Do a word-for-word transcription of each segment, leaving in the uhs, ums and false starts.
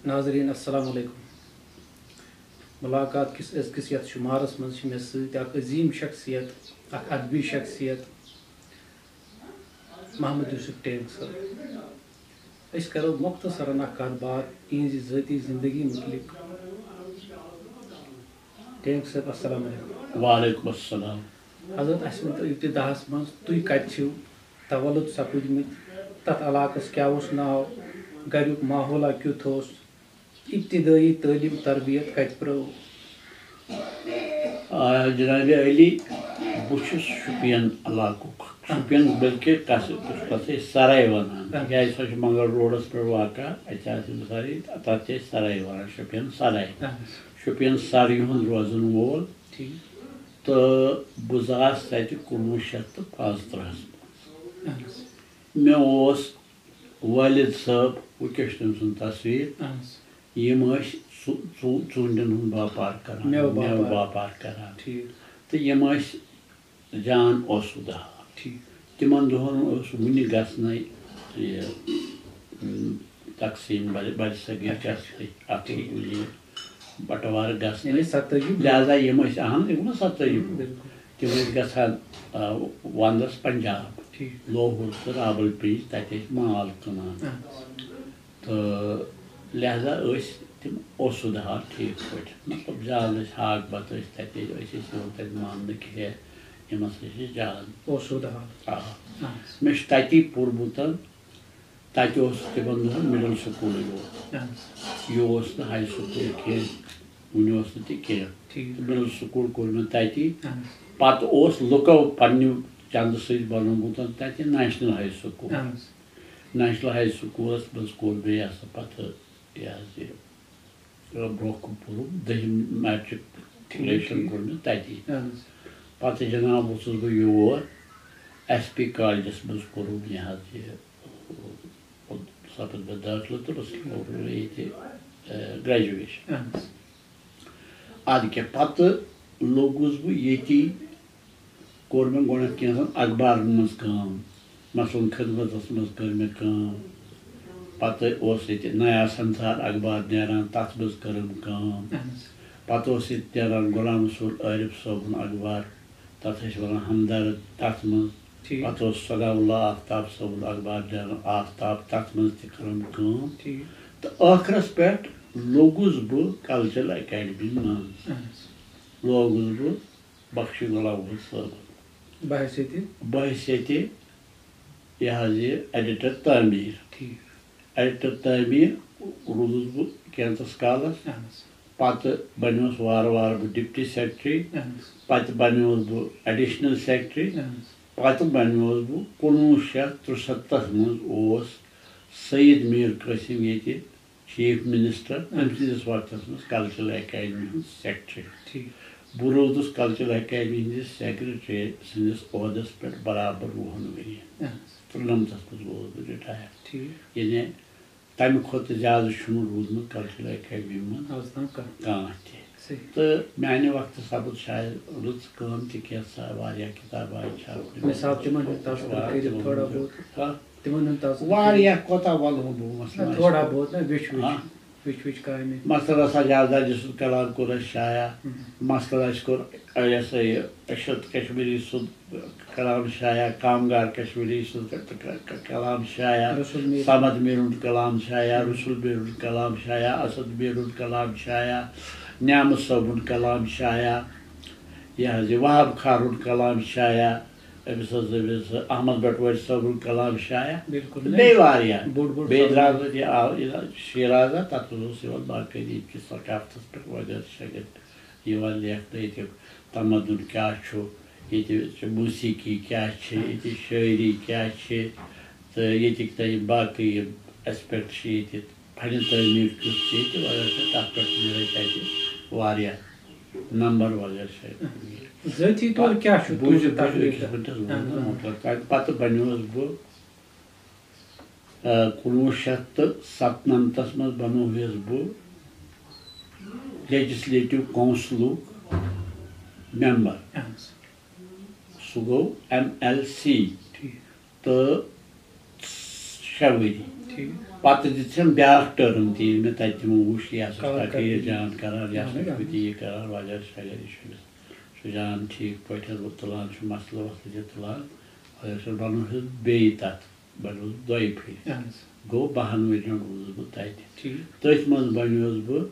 ناظرین، السلام علیکم۔ ملاقات کِس أزکِس یَتھ شُمارَس منٛز چھِ مےٚ سۭتۍ اَکھ عظیٖم شخصیت، اَکھ ادبی شخصیت، محمد یوسف ٹینگ صٲب۔ أسۍ کَرو مختصراً اَکھ کَتھ باتھ یِہٕنٛزِ ذٲتی زِندگی مُتعلِق۔ ٹینگ صٲب، السلام علیکم۔ وعلیکم السلام۔ حضرت، اَسہِ ؤنۍ تو ابتداہَس منٛز، تُہۍ کَتہِ چھِو تولد سپٕدمٕتۍ؟ تَتھ علاقَس کیٛاہ اوس ناو؟ گَریُک ماحولہ کیُتھ اوس؟ ابتدٲیی تعلیٖم تربیت کَتہِ پرٛٲو؟ آ، جناب علی، بہٕ چھُس شُپین علاقُک۔ شُپین بلکہِ کَس-، کَس-، کَس ٲسۍ سَرَے وَنان، آ۔ تِکیٛازِ سۄ چھِ مۄغل روڈَس پٮ۪ٹھ واقع، اَتہِ آسہِ سارے، تَتھ چھِ أسۍ سَرَے وَنان، شُپین سَرَے۔ آ۔ شُپین سَرِ ہُنٛد روزَن وول۔ ٹھیٖک۔ تہٕ بہٕ زاس تَتہِ کُنوُہ شیٚتھ تہٕ پانٛژترٕٛہَس منٛز۔ اَہَن حظ۔ مےٚ اوس والد صٲب، وٕنکیٚس چھُ تٔمۍ سُنٛد تصویر۔ اَہَن حظ۔ یِم ٲسۍ ژو-، ژو-، ژوٗنٛٹھٮ۪ن ہُنٛد باپار کران، مٮ۪وٕ مٮ۪وٕ باپار۔ باپار کران۔ ٹھیٖک۔ تہٕ یِم ٲسۍ جان اوسوٗدٕ حال۔ ٹھیٖک۔ تِمن دۄہن اوس وُنہِ گژھنَے یہِ، م، تقسیٖم بر-، برِ صغیٖر اچھا۔ گژھنَے، اَتھ ٹھیٖک۔ یہِ بٹوار گژھنَے۔ یعنی ستٲجی۔ لہذا یِم ٲسۍ، اہن، یِم ٲسۍ ستٲجی۔ بِلکُل۔ تِم ٲسۍ گژھان، آ، وَندَس پنجاب، ٹھیٖک۔ لاہور تہٕ رابل پینج، تَتہِ ٲسۍ مال کٕنان۔ اہن حظ۔ تہٕ لہذا ٲسۍ تِم اوسوٗدٕ حال ٹھیٖک پٲٹھۍ، مطلب، جان ٲسۍ، ہاکھ بَتہٕ ٲسۍ تَتہِ، أسۍ ٲسۍ یِوان تَتہِ ماننہٕ کہِ ہے، یِم ہسا چھِ جان۔ اوسوٗدٕ حال۔ آ۔ اہن حظ۔ مےٚ چھُ تَتی پوٚرمُت، تَتہِ اوس تِمن دۄہن مِڈل سکوٗلٕے یوت۔ اہن حظ۔ یہِ اوس نہٕ ہاے سکوٗل کینٛہہ، وُنہِ اوس نہٕ تہِ کینٛہہ۔ ٹھیٖک۔ تہٕ مِڈل سکوٗل کوٚر مےٚ تَتی۔ اہن حظ۔ پَتہٕ اوس لُکو پننہِ چندٕ سۭتۍ بنوومُت تَتہِ نیشنل ہاے سکوٗل۔ اہن حظ۔ نیشنل ہاے سکوٗلَس منٛز کوٚر مےٚ یہِ ہسا پَتہٕ یہِ حظ یہِ برٛونٛہہ کُن پوٚرُم، دٔہِم میٹرکُلیشن ٹھیٖک۔ کوٚر مےٚ تَتی۔ اہن حظ۔ پَتہٕ جناب اوسُس بہٕ یور، ایس پی کالجس منٛز کوٚرُم یہِ حظ یہِ، سَپُد مےٚ دٲخلہٕ تہٕ رٔژھٕے کوٚر مےٚ ییٚتہِ، اے، گریجویشن۔ اہن حظ۔ اَدٕ کیٛاہ، پَتہٕ لوٚگُس بہٕ ییٚتی، کوٚر مےٚ گۄڈٕنٮ۪تھ کینٛژَن اخبارَن منٛز کٲم، مثلاً خدمتَس منٛز کٔر مےٚ کٲم۔ پَتہٕ اوس ییٚتہِ نیا سنسار اخبار نیران، تَتھ منٛز کٔرٕم کٲم۔ اہن حظ۔ پَتہٕ اوس ییٚتہِ نیران غلام رسول عارف صٲبُن اخبار، تَتھ ٲسۍ وَنان ہمدرد، تَتھ منٛز۔ ٹھیٖک۔ پَتہٕ اوس ثناء اللہ آفتاب صٲبُن اخبار نیران آفتاب، تَتھ منٛز تہِ کٔرٕم کٲم۔ ٹھیٖک۔ تہٕ ٲخرَس پٮ۪ٹھ لوٚگُس بہٕ کلچرل اکیڈمی منٛز۔ اہن حظ۔ لوگُس بہٕ بخشی غلام محمد صٲبَن۔ بحیثیتِ؟ بحیثیتِ یہِ حظ یہِ ایڈیٹر تعمیٖر۔ ٹھیٖک۔ ایڈیٹر تعمیٖر روٗدُس بہٕ کینٛژَس کالَس۔ اہن حظ۔ پَتہٕ بَنیوس وارٕ وارٕ بہٕ ڈپٹی سیکرٹری۔ اہن حظ۔ پَتہٕ بَنیوس بہٕ ایڈیشنل سیکرٹری۔ اہن حظ۔ پَتہٕ بَنیوس بہٕ کُنوُہ شیٚتھ تُرٛسَتَتھ منٛز اوس سید میٖر قٲسِم ییٚتہِ چیف منسٹر، اہن۔ تٔمۍ سٕنٛدِس وقتس منٛز کلچرل اکیڈمی ہُنٛد سیکرٹری۔ ٹھیٖک۔ بہٕ روٗدُس کلچرل اکیڈمی ہٕنٛدِس سیکرٹری سٕنٛدِس عہدس پٮ۪ٹھ برابر وُہن ؤرین۔ اہن۔ ترٛنَمتس منٛز گوٚوُس بہٕ رِٹایَر۔ ٹھیٖک۔ یعنی تَمہِ کھۄتہٕ زیادٕ چھُنہٕ روٗدمُت کلچرل اکیڈمی منٛز آز تام کانٛہہ۔ کانٛہہ تہِ۔ صحیح۔ تہٕ میانہِ وقتہٕ سپُد شاید رٕژ کٲم تہِ، کینٛژھا واریاہ کِتابہٕ آیہِ چھاپنہٕ۔ مثال، تِمن ہُنٛد تذکرٕ واریاہ کٔرِو تِمن تھوڑا ہُنٛد۔ بہت۔ ہا؟ تِمن ہُنٛد تذکرٕ کٔرِو۔ واریاہ کوتاہ وَنہٕ ہو بہٕ، مثلاً نہ، آسہِ تھوڑا کوٚر۔ بہت، نہ، وِچھ وِچھ، ہا؟ وِچھ وِچھ کامہِ۔ مثلاً آسان جعفر جسوٗد کلام کوٚر اَسہِ شایع، ہُم۔ مثلاً اَسہِ کوٚر یہِ ہسا یہِ عشرت کشمیری سُنٛد کلام شایع، کامگار کشمیری سُنٛد ک-، ک-، ک-، کلام شایع، رسول میر۔ صمد میٖرُن کلام شایع، ہُم۔ رسول میٖرُن کلام شایع، اسد میٖرُن کلام شایع، نعمت صٲبُن کلام شایع، یہِ حظ یہِ وہاب خارُن کلام شایع، أمِس حظ، أمِس احمد بٹوٲرۍ صٲبُن کلام شایع۔ بِلکُل۔ تہٕ بیٚیہِ واریاہ۔ بوٚڑ بوٚڑ بیٚیہِ کلام۔ درٛاو ییٚتہِ آو یہِ شیراز، تَتھ منٛز اوس یِوان باقٲعدٕ ییٚتہِ کِس ثقافتَس پٮ۪ٹھ وغٲرٕ شغٲرٕ یِوان لیکھنہٕ، ییٚتیُک تمدُن کیٛاہ چھُ، ییٚتہِ چھِ موسیٖقی کیٛاہ چھِ، ییٚتہِ شٲعری کیٛاہ چھِ، تہٕ ییٚتِکۍ تہٕ یِم باقٕے یِم aspect چھِ ییٚتہِ، فنِ تعمیٖر کیُتھ چھُ ییٚتہِ، وغٲرٕ چھِ تَتھ پٮ۪ٹھ میلے تَتہِ واریاہ نمبر وغٲرٕ چھِ اَتہِ۔ ذٲتی طور کیٛاہ چھُ بوٗزِو، تُہُنٛد بوٗزِو، تقریٖر؟ أکِس مِنٹَس وَنہٕ بہٕ اہن، اہن۔ مۄکلاو۔ تَمہِ پَتہٕ بَنیووُس بہٕ، آ، کُنوُہ شیٚتھ تہٕ سَتنَمتَس منٛز بَنووُس بہٕ لیجسلیٹو کونسلُک ممبر۔ اہن۔ سُہ گوٚو ایم ایل سی۔ ٹھیٖک۔ تہٕ شےٚ ؤری۔ ٹھیٖک۔ پَتہٕ دِژٕم بیٛاکھ ٹٔرٕم تہِ، ییٚلہِ مےٚ تَتہِ تِمو وٕچھ، یہِ ہسا چھُ کَران تقریر کَران۔ جان کَران، یہِ ہسا اَہَن حظ، چھُ اَہَن حظ۔ یہِ کَران، وغیرہ شغیرہ، یہِ چھُ أمِس سُہ جان ٹھیٖک پٲٹھۍ حظ، بہٕ تُلان چھُ مسلہٕ وسلہٕ تہِ تُلان، وغیرہ چھُ بَنووُس بیٚیہِ تَتھ، بَنووُس دۄیہِ پھِرِ۔ اَہَن حظ۔ گوٚو بَہَن ؤرۍ یَن روٗدُس بہٕ تَتہِ۔ ٹھیٖک۔ تٔتھۍ منٛز بَنیوس بہٕ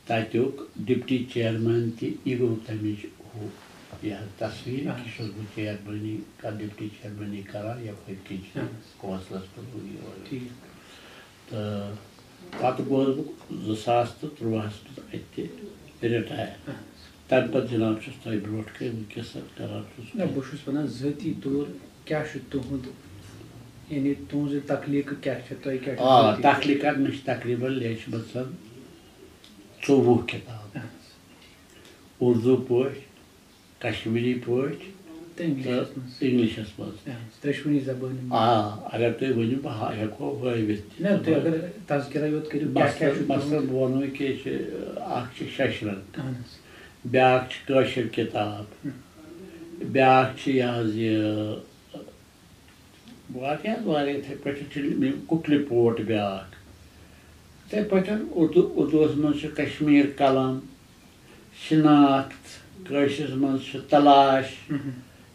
تَتیُک ڈپٹی چیئرمین تہِ، یہِ گوٚو تَمِچ ہُہ، یہِ حظ تصویٖر، اَہَن۔ یہِ چھُس بہٕ چیئرمینی، ڈپٹی چیئرمینی کران یَپٲرۍ کِنۍ چھِ اَہَن۔ کونسلَس پٮ۪ٹھ ہُہ یہِ اورٕ۔ ٹھیٖک۔ تہٕ پَتہٕ گوس بہٕ زٕ ساس تہٕ تُرٛواہَس منٛز اَتہِ رِٹایَر۔ اَہَن۔ تَمہِ پَتہٕ جِناب چھُس تۄہہِ برونٛٹھ کَنہِ وٕنکیٚس کران چھُس۔ نہ، بہٕ چھُس وَنان ذٲتی طور کیٛاہ چھُ تُہُنٛد، یعنی تُہٕنٛز یہِ تخلیٖق کیٛاہ چھِ، تۄہہِ کیٛاہ چھُ آ، ذٲتی طور؟ تخلیٖقَن مےٚ چھِ تقریٖباً لیچھمٕژَن ژوٚوُہ کِتاب۔ اَہَن حظ۔ اردو پٲٹھۍ، کشمیری پٲٹھۍ تہٕ اِنگلِشَس تہٕ منٛز۔ اِنگلِشَس منٛز۔ اَہَن حظ، ترٛٮ۪شوٕنی زبٲنۍ منٛز۔ آ، اگر تُہۍ ؤنِو، بہٕ ہا-، ہٮ۪کو ہٲوِتھ تہِ۔ نہ، تُہۍ اگر تذکرہ یوت کٔرِو، کیٛاہ کیٛاہ چھُ مثلاً، تُہُنٛد؟ مثلاً بہٕ وَنو یہِ کہِ یہِ چھِ اَکھ چھِ ششرنٛگ، اَہَن حظ۔ بیٛاکھ چھِ کٲشِر کِتاب، ہُم۔ بیٛاکھ چھِ یہِ حظ یہِ واریاہ، واریاہ، یِتھَے پٲٹھۍ چھِ یِم کُکلہِ پوٹ بیٛاکھ۔ یِتھَے پٲٹھۍ اُردو، اُردوَس منٛز چھُ کشمیٖر قلم، شناخت، کٲشرِس منٛز چھُ تلاش۔ مہم۔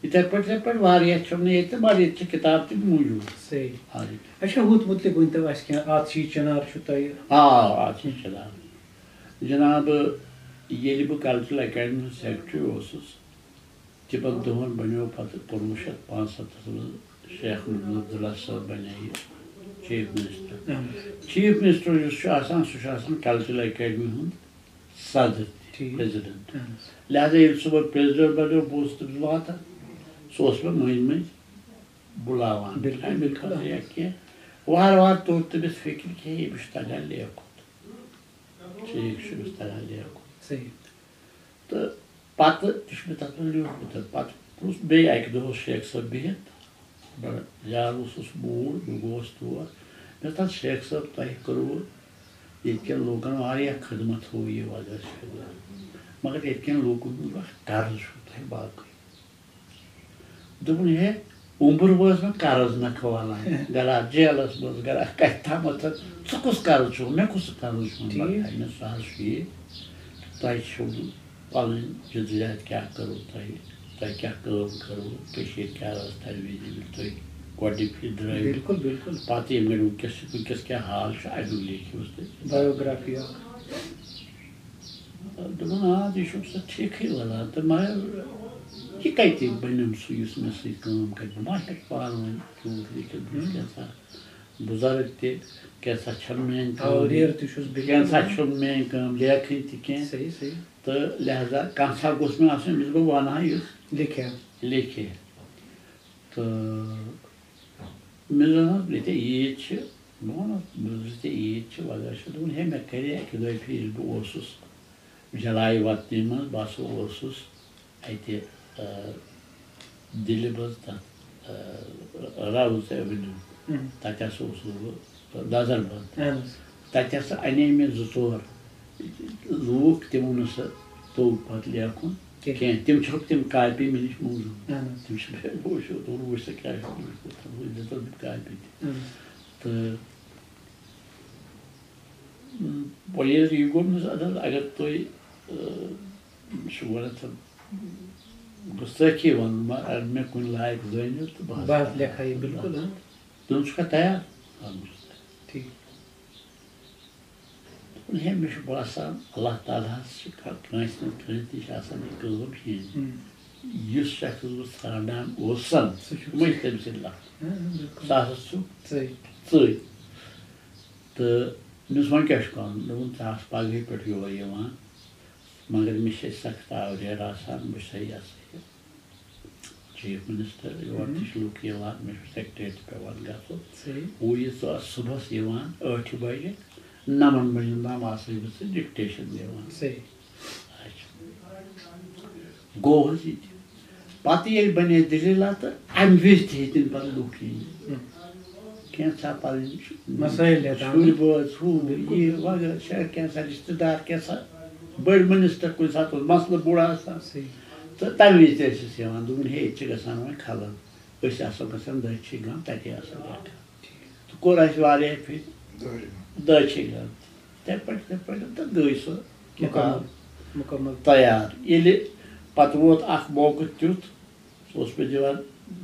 یِتھَے پٲٹھۍ، یِتھَے پٲٹھۍ واریاہ چھِم نہٕ ییٚتہِ، مگر ییٚتہِ چھِ کِتاب تہِ موٗجوٗد۔ صحیح۔ آ، یہِ۔ اچھا، ہُتھ مُتعلِق ؤنۍ تو اَسہِ کینٛہہ، آتشی چِنار چھُ تۄہہِ؟ آ، آتشی چِنار۔ جناب، ییٚلہِ بہٕ کلچرل اکیڈمی ہُنٛد سیکرٹری اوسُس، تِمن دۄہن بنیو پتہٕ کُنوُہ شیٚتھ پانٛژستَس منٛز شیخ محمد عبداللہ صٲب بنے یہِ چیف منسٹر۔ اہن حظ۔ چیف منسٹر یُس چھُ آسان، سُہ چھُ آسان کلچرل اکیڈمی ہُنٛد صدر تہِ، ٹھیٖک۔ پریزیڈنٹ۔ اہن حظ۔ لہذا ییٚلہِ سُہ وۄنۍ پریزیڈنٹ بنیو، بہٕ اوسُس تٔمِس واتان، سُہ اوس مےٚ مٔنٛزۍ مٔنٛزۍ بُلاوان، بِلکُل، کامہِ بِلکُل۔ خٲطرٕ یا کینٛہہ۔ وارٕ وارٕ توٚر تٔمِس فِکرِ کہِ ہے، أمِس چھُ تگان لیکھُن۔ ٹھیٖک چھُ، أمِس تگان لیکھُن۔ صحیح۔ تہٕ پَتہٕ تہِ چھُ مےٚ تَتھ منٛز لیوٗکھمُت۔ پَتہٕ پرُژھ بیٚیہِ اَکہِ دۄہ اوس شیخ صٲب بِہِتھ، بَڑٕ یار اوسُس بوٗڑ، بہٕ گوس تور۔ مےٚ دوٚپُس، "شیخ صٲب، تۄہہِ کٔروٕ ییٚتہِ کٮ۪ن لوٗکَن واریاہ خدمت، ہُہ یہِ وغٲر شغٲر، مگر ییٚتہِ کٮ۪ن لوٗکَن ہُنٛد اَکھ قرض چھُو تۄہہِ باقٕے۔" دوٚپُن، "ہے، اوٚمبُر وٲژ مےٚ قرض نکھٕ والان، گرا جیلس منٛز، گرا کتہِ تامتھ، ژٕ کُس قرض چھُکھ؟ مےٚ کُس قرض چھُ؟" ٹھیٖک۔ بتاے مےٚ، سُہ حظ چھُ یہِ، تۄہہِ چھُو پنٕنۍ جدوجہد کیٛاہ کٔرٕو تۄہہِ، تۄہہِ کیٛاہ کٲم کٔرٕو، کٔشیٖرِ کیٛاہ ٲس تَمہِ وِزِ ییٚلہِ تُہۍ گۄڈٕنِچ پھِرِ درٛٲوِو۔ بِلکُل، بِلکُل۔ پتہٕ ییٚمہِ گرِ وٕنکیٚس چھِ، وٕنکیٚس کیٛاہ حال چھُ، اَمیُک لیکھِو حظ تُہۍ۔ بایوگرافی اکھ۔ دوٚپُن، "آ، تہِ چھُکھ ژٕ ٹھیٖکھٕے وَنان، تہٕ مگر یہِ کَتہِ بَنٮ۪م سُہ یُس مےٚ سۭتۍ کٲم کَرِ؟ بہٕ ما ہٮ۪کہٕ پانہٕ وۄنۍ تیوٗت لیکھِتھ؟ بہٕ چھُس کینٛژھا بُزرٕگ تہِ، کینٛژھا چھَنہٕ میٛٲنۍ کٲم، آوریر تہِ چھُس بِلکُل۔ کینٛژھا چھُنہٕ میٛٲنۍ کٲم لیکھٕنۍ تہِ کینٛہہ۔ صحیح، صحیح۔ تہٕ لہذا کانٛژھا گوٚژھ مےٚ آسُن، ییٚمِس بہٕ وَنہٕ ہا یُس لیکھِ ہا۔ لیکھِ ہا۔" تہٕ مےٚ زَن حظ، مےٚ تہِ عیٖد چھِ، بہٕ وَنہٕ، مےٚ زَن تہِ عیٖد چھِ، وغٲر چھِ۔ دوٚپُن، ہے، مےٚ کَرے اَکہِ دۄیہِ پھِرِ، ییٚلہِ بہٕ اوسُس جلائی وطنی منٛز، بہٕ ہسا اوسُس اَتہِ، آ، دِلہِ منٛز تَتھ، آ، راوُز ایونیو، ہُم۔ تَتہِ ہسا اوسُس بہٕ نظر بنٛد۔ اہن حظ۔ تَتہِ ہسا اَنے مےٚ زٕ ژور لوٗکھ، تِمو نہٕ سا توٚگ پَتہٕ لیکھُن کینٛہہ۔ کینٛہہ۔ تِم چھِکھ تِم کاپی مےٚ نِش موٗجوٗد۔ اہن حظ۔ تِم چھِ مےٚ وٕچھِو، دوٚپُن، "وٕچھ سا کیٛاہ چھُ لیوٗکھمُت؟" وٕچھ دِژٕن تِم کاپی تہِ۔ اہن حظ۔ تہٕ، م، وۄنۍ ییٚلہِ یہِ گوٚو مےٚ، اَدٕ حظ، اگر تُہۍ، آ، چھِو وَنان، تہٕ گُستٲخی وَنُن، مگر اگر مےٚ کُنہِ لایق زٲنِو، تہٕ بہٕ حظ بہٕ حظ لیکھٕ ہا یہِ، بِلکُل، اۭں۔ دوٚپُن، "ژٕ چھُکھا تیار؟" آ، بہٕ چھُس تیار۔ ٹھیٖک۔ دوٚپُن، "ہے، مےٚ چھُ باسان، اللہ تعالیٰ ہَس چھِ کا-، کٲنٛسہِ نَتہٕ کٲنٛسہِ نِش آسان یہِ کٲم ہیٚنۍ۔" ہُم۔ یُس شخص بہٕ ژھانٛڈان اوسَن، سُہ چھُ تِمَے چھِ تٔمۍ سٕنٛدۍ لَفظ۔ ہاں، ہاں، بِلکُل۔ سُہ ہسا چھُ ژٕے۔ ژٕے۔ تہٕ مےٚ دوٚپُس، "وۄنۍ کیٛاہ چھُ کَرُن؟" دوٚپُن، "ژٕ آس پَگہٕے پٮ۪ٹھ یور یِوان، مگر مےٚ چھِ سخت آوریر آسان، بہٕ چھُسَے یہِ ہسا یہِ چیف منسٹر، یور تہِ چھِ لُکھ یِوان، مےٚ چھُ سیکرٹریٹ پٮ۪وان گژھُن۔ صحیح۔ ہُہ یہِ ژٕ آس صُبحَس یِوان ٲٹھِ بجہِ، نَوَن بجَن تام آسَے بہٕ ژٕ ڈِکٹیشن دِوان۔" صحیح۔ اچھا۔ گوٚو حظ یہِ تہِ۔ پَتہٕ ییٚلہِ بَنے دٔلیٖلہ، تہٕ اَمہِ وِزِ تہِ ہیٚتِن پَتہٕ لُکھ یِنۍ۔ ہُم۔ کینٛژھا پَنٕنۍ مسٲیِل ہیٚتان۔ شُرۍ بٲژ، ہُہ، بِلکُل۔ یہِ وغٲرٕ شہر، کینٛژھا رِشتہٕ دار، کینٛژھا بٔڑۍ منسٹر، کُنہِ ساتہٕ اوس مسلہٕ بوٚڑ آسان۔ صحیح۔ تہٕ تَمہِ وِزِ تہِ ٲسۍ أسۍ یِوان، دوٚپُن، "ہے، ییٚتہِ چھِ گژھان وۄنۍ خلل، أسۍ آسو گژھان دٔچھی گام، تَتے آسو لیکھان۔" ٹھیٖک۔ کوٚر اَسہِ واریاہ پھِرِ دٲچھِنۍ۔ دٲچھِنۍ گٔر۔ تِتھَے پٲٹھۍ، تِتھَے پٲٹھۍ تہٕ گٔے سۄ کِتاب مُکمل، مُکمل۔ تیار۔ ییٚلہِ پَتہٕ ووت اَکھ موقعہٕ تیُتھ، سُہ اوس مےٚ دِوان،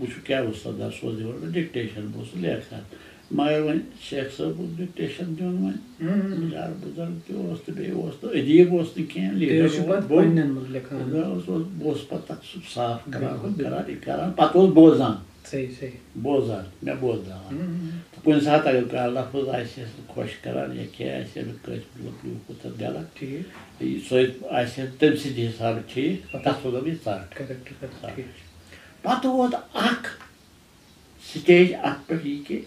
وٕچھِو کیٛاہ اوس سَپدان، سُہ اوس دِوان مےٚ dictation، بہٕ اوسُس لیکھان۔ مگر وۄنۍ شیخ صٲب اوس dictation دیُن وۄنۍ، ہُم، ہُم، ہُم۔ بِچارٕ بُزرگ تہِ اوس تہٕ بیٚیہِ اوس نہٕ، ادیٖب اوس نہٕ کینٛہہ، تُہۍ leader ٲسِو اوس پَتہٕ بوٚڑ۔ پنٛنٮ۪ن منٛز لیکھان۔ بہٕ اوسُس، بہٕ اوسُس پَتہٕ تَتھ سُہ صاف کَران، بِلکُل، ہُہ بِلکُل۔ کَران، یہِ کَران، پَتہٕ اوس بوزان۔ صحیح، صحیح۔ بوزان، مےٚ بوزناوان۔ ہُم، ہُم، ہُم۔ تہٕ کُنہِ ساتہٕ اگر کانٛہہ لفظ آسہِ ہے خۄش کَران یا کینٛہہ آسہِ ہے مےٚ کٲنٛسہِ مطلب لیوٗکھمُت تَتھ غلط، ٹھیٖک۔ یہِ سُہ آسہِ ہے تٔمۍ سٕنٛدِ حسابہٕ ٹھیٖک، اَدٕ تَتھ وَنو بہٕ یہِ ژَٹ۔ Correct، correct، ژَٹ۔ ٹھیٖک۔ پَتہٕ ووت اَکھ stage اَتھ پٮ۪ٹھ یہِ کہِ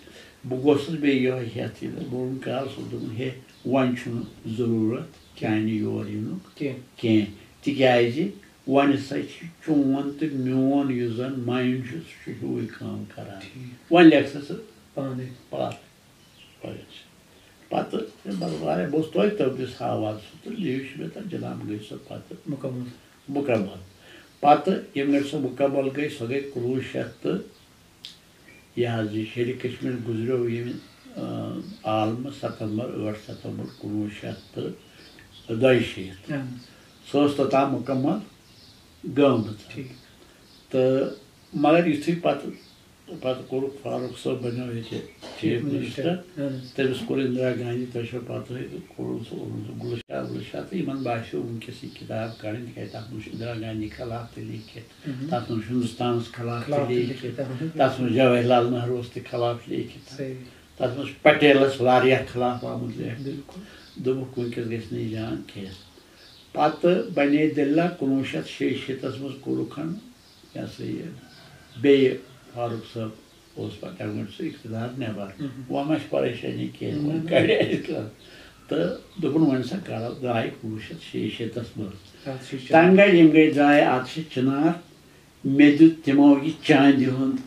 بہٕ گوٚژھُس بیٚیہِ یِہوٚے ہٮ۪تھ یہِ۔ بہٕ ووٚنُم کالَس، اوس دوٚپمُت، "ہے، وۄنۍ چھُنہٕ ضروٗرت چانہِ یور یِنُک کینٛہہ۔ کینٛہہ، تِکیٛازِ وۄنۍ ہسا چھِ چون تہٕ میون یُس زَن mind چھُ، سُہ چھُ ہیوٗوٕے کٲم کران۔ ٹھیٖک۔ وۄنۍ لیکھ سا ژٕ پانَے۔ پانَے۔" پَتہٕ چھِ، پَتہٕ چھِ مطلب واریاہ، بہٕ اوسُس توتہِ تٔمِس ہاوان سُہ تہٕ لیٖو چھِ مےٚ تَتھ جناب گٔے سۄ پَتہٕ مُکمل۔ مُکمل۔ پَتہٕ ییٚمہِ لَٹہِ سۄ مُکمل گٔے، سۄ گٔے کُنوُہ شیٚتھ تہٕ یہِ حظ یہِ شیرِ کشمیر گُزریو ییٚمہِ، آ، عالمہٕ ستمبر، ٲٹھ ستمبر کُنوُہ شیٚتھ تہٕ دۄیہِ شیٖتھ۔ اہن حظ۔ سۄ ٲس توٚتام مُکمل گٔمٕژ۔ ٹھیٖک۔ تہٕ مگر یُتھُے پَتہٕ، پَتہٕ کوٚرُکھ فاروق صٲب بَنیو ییٚتہِ chief minister۔ اہن حظ۔ تٔمِس کوٚر اندرا گاندھی، تۄہہِ چھو پَتہٕے، تہٕ کوٚرُن سُہ، اوٚنُن سُہ گُلہٕ شاہ، گُلہٕ شاہ، تہٕ یِمَن باسیو وٕنکیٚس یہِ کِتاب کَڑٕنۍ، تِکیٛازِ تَتھ منٛز چھُ اندرا گاندھی خلاف تہِ لیٖکھِتھ۔ مہم۔ تَتھ منٛز چھُ ہِندُستانَس خلاف تہِ خلاف تہِ لیٖکھِتھ۔ لیٖکھِتھ، اَہَن حظ۔ تَتھ منٛز جواہر لال نہروٗوَس تہِ خلاف لیٖکھِتھ۔ صحیح۔ تَتھ منٛز چھُ پٹیلَس واریاہ خلاف آمُت لیکھنہٕ۔ بِلکُل۔ دوٚپُکھ، وٕنکیٚس گژھِ نہٕ یہِ جان کینٛہہ۔ پَتہٕ بَنے دٔلیٖلہ، کُنوُہ شیٚتھ شیٚیہِ شیٖتَس منٛز کوٚرُکھ، یہِ ہسا یہِ، بیٚیہِ فاروق صٲب اوس پَتہٕ تَمہِ گۄڈٕ سُہ اقتدار نٮ۪بر۔ مہم۔ وۄنۍ ما چھِ پریشٲنی کینٛہہ، نہ، وۄنۍ نہ۔ کَڑِ اَسہِ کَتھ۔ تہٕ دوٚپُن، وۄنۍ سا کَرو، درٛاے کُنوُہ شیٚتھ شیٚیہِ شیٖتَس منٛز۔ اَتھ چھِ تَنہٕ گٔے یِم گٔے درٛاے، اَتھ چھِ چِنار۔ مےٚ دیُت تِمو یہِ چاندِ ہُنٛد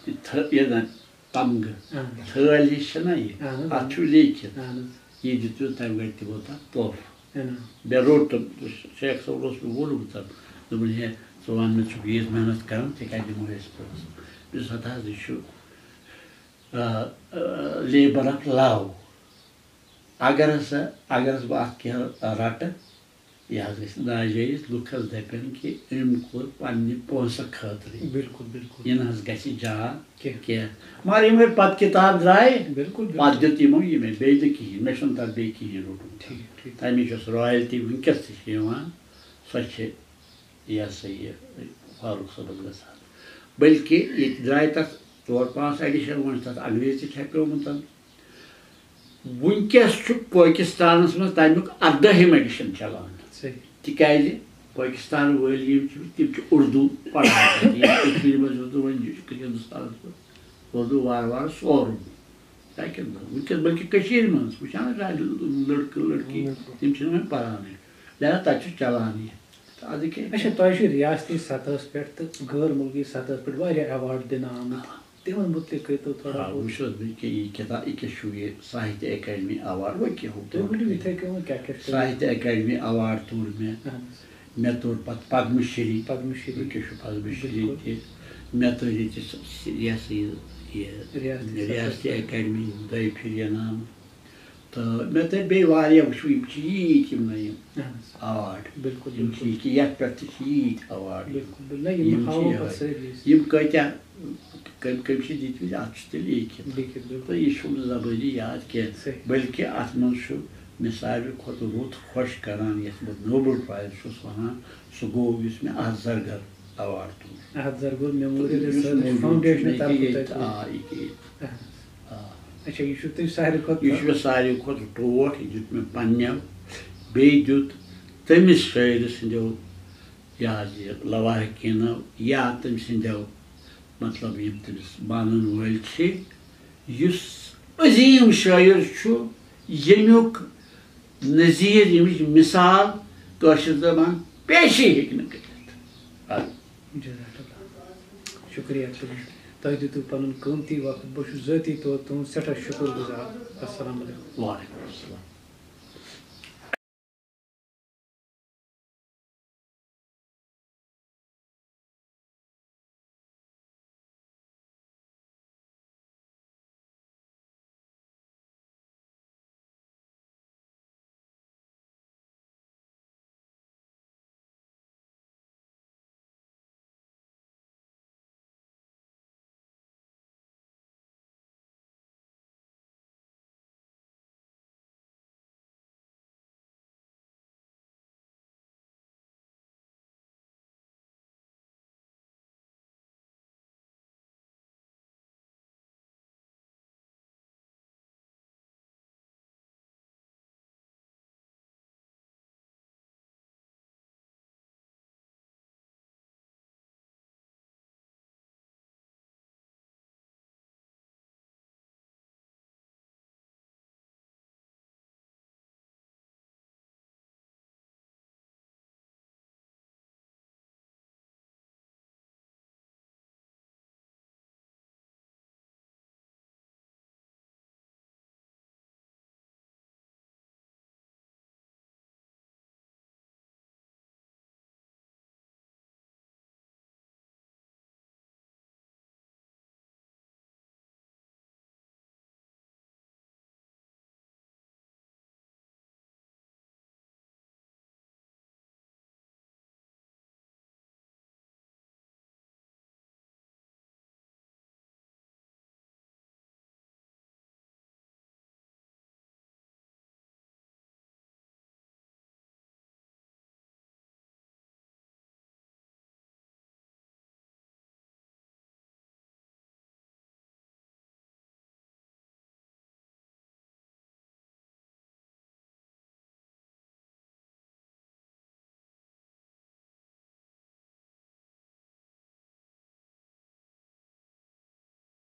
یہِ تھٔ-، یہِ زَن تَمگہٕ۔ اہن حظ۔ تھٲلۍ ہِش چھَنہ یہِ؟ اہن حظ، اَتھ اہن چھُ حظ۔ لیٖکھِتھ۔ اہن حظ۔ یہِ دیُت مےٚ تَمہِ گرِ تِمو تَتھ تحفہٕ۔ اہن حظ۔ مےٚ روٚٹ تہٕ شیخ صٲبَن اوس مےٚ ووٚنمُت، دوٚپُن، "ہے، ژٕ وَن مےٚ، ژٕ چھُکھ ییٖژ محنت کَران، ژےٚ کیٛازِ دِمو أسۍ پونٛسہٕ؟" مےٚ دوٚپُس، "ہَتہٕ حظ، یہِ چھُ، آ، آ، labour of love۔ اگر ہسا، اگر ہسا بہٕ اَتھ کینٛہہ رَٹہٕ، یہِ حظ گژھِ ناجٲیِز، لُکھ حظ دَپن کہِ أمۍ کوٚر پننہِ پونٛسہٕ خٲطرٕ۔ بِلکُل، بِلکُل۔ یہِ نہ حظ گژھِ جان کینٛہہ۔ کینٛہہ۔" مگر یِم ییٚلہِ پَتہٕ کِتاب درٛایہِ، بِلکُل، بِلکُل۔ پَتہٕ دیُت یِمو یہِ مےٚ، بیٚیہِ نہٕ کِہیٖنۍ، مےٚ چھُنہٕ تَتھ بیٚیہِ کِہیٖنۍ روٚٹمُت۔ ٹھیٖک، ٹھیٖک۔ تَمِچ یۄس royalty وٕنکیٚس تہِ چھِ یِوان، سۄ چھِ یہِ ہسا یہِ فاروق صٲبَس گژھان۔ بلکہِ ییٚتہِ درٛاے تَتھ ژور پانٛژھ edition، وۄنۍ چھِ تَتھ انگریزی چھپیومُت۔ وٕنکیٚس چھُ پٲکِستانَس منٛز تَمیُک اَردٲہِم edition چلان۔ صحیح۔ تِکیٛازِ پٲکِستان وٲلۍ یِم چھِ، تِم چھِ اُردو پَران تَتہِ۔ ییٚتہِ کٔشیٖرِ منٛز چھُ اُردو، وۄنۍ چھُ ہِندُستانَس منٛز اُردو وارٕ وارٕ سورُن۔ کیٛاہ کیٛاہ نہٕ؟ وٕنکیٚس بلکہِ کٔشیٖرِ منٛز وٕچھان أسۍ آز لٔڑکہٕ لٔڑکی، بِلکُل۔ تِم چھِنہٕ وۄنۍ پَرانٕے۔ لہذا تَتہِ چھُ چلان یہِ۔ تہٕ اَدٕ کیٛاہ؟ اچھا، تۄہہِ چھُ ریاستی سطحس پٮ۪ٹھ تہٕ غٲر مُلکی سطحس پٮ۪ٹھ واریاہ award دِنہٕ آمٕتۍ۔ تِمن مُتعلِق کٔرۍتو تھوڑا آ، بہت۔ وٕچھ حظ، مےٚ کیٛاہ یہِ کِتاب، یہِ کیٛاہ چھُ یہِ ساہتیہ اکیڈمی award، وۄنۍ کیٛاہ ہُہ تُہۍ ؤنِو یِتھَے کٔنۍ وۄنۍ کیٛاہ کیٛاہ چھُ تۄہہِ؟ ساہتیہ اکیڈمی award توٚر مےٚ۔ اہن حظ۔ مےٚ توٚر پَتہٕ پدم شری۔ پدم شری۔ وٕنکیٚس چھُ پدم شری بِلکُل۔ تہِ۔ مےٚ توٚر ییٚتہِ س-، یہِ ہسا یہِ، یہِ ریاستی ریاستی سطحس پٮ۪ٹھ۔ اکیڈمی ہُنٛد دۄیہِ پھِرِ انعام۔ تہٕ مےٚ تٔرۍ بیٚیہِ واریاہ، وٕچھِو، یِم چھِ ییٖتۍ یِم نہ یِم اہن حظ۔ Award۔ بِلکُل، یِم چھِ بِلکُل۔ یہِ کہِ یَتھ پٮ۪ٹھ تہِ چھِ ییٖتۍ award۔ بِلکُل، بِلکُل۔ نہ، یِم یِم چھِ ہاوو یِہوٚے۔ پَتہٕ سٲری أسۍ۔ یِم کۭتیٛاہ، کٔمۍ، کٔمۍ چھِ دِتمٕتۍ، اَتھ چھُ تیٚلہِ لیٖکھِتھ۔ لیٖکھِتھ، بِلکُل۔ تہٕ یہِ چھُم نہٕ زبٲنی یاد کینٛہہ، صحیح۔ بلکہِ اَتھ منٛز چھُ مےٚ ساروی کھۄتہٕ رُت خۄش کَران، یَتھ بہٕ Nobel Prize چھُس وَنان، سُہ گوٚو یُس مےٚ اَتھ زرگر award تُل۔ اَتھ زرگر Memorial یُس Research موٗجوٗد چھُ Foundation مےٚ طرفہٕ ییٚتہِ، تۄہہِ کوٚر۔ آ، یہِ کہِ ییٚتہِ۔ اہن حظ۔ آ۔ اچھا، یہِ چھُ تۄہہِ ساروی کھۄتہٕ یہِ چھُ مےٚ ساروی کھۄتہٕ ٹوٹھ، یہِ دیُت مےٚ پنٛنیو۔ بیٚیہِ دیُت تٔمِس شٲعرٕ سٕنٛدیو، یہِ حظ یہِ لواحقیٖنو یا تٔمۍ سٕنٛدیو، مطلب، یِم تٔمِس مانَن وٲلۍ چھِ، یُس عظیٖم شٲعر چھُ، ییٚمیُک نظیٖر، ییٚمِچ مثال کٲشِر زبان پیشی ہیٚکہِ نہٕ کٔرِتھ۔ جزاک اللہ۔ شُکریہ تُہُنٛد۔ تۄہہِ دیُتوٕ پَنُن قۭمتی وقت۔ بہٕ چھُس ذٲتی طور تُہُنٛد سٮ۪ٹھاہ شُکُر گُزار۔ السلام علیکم۔ وعلیکم السلام۔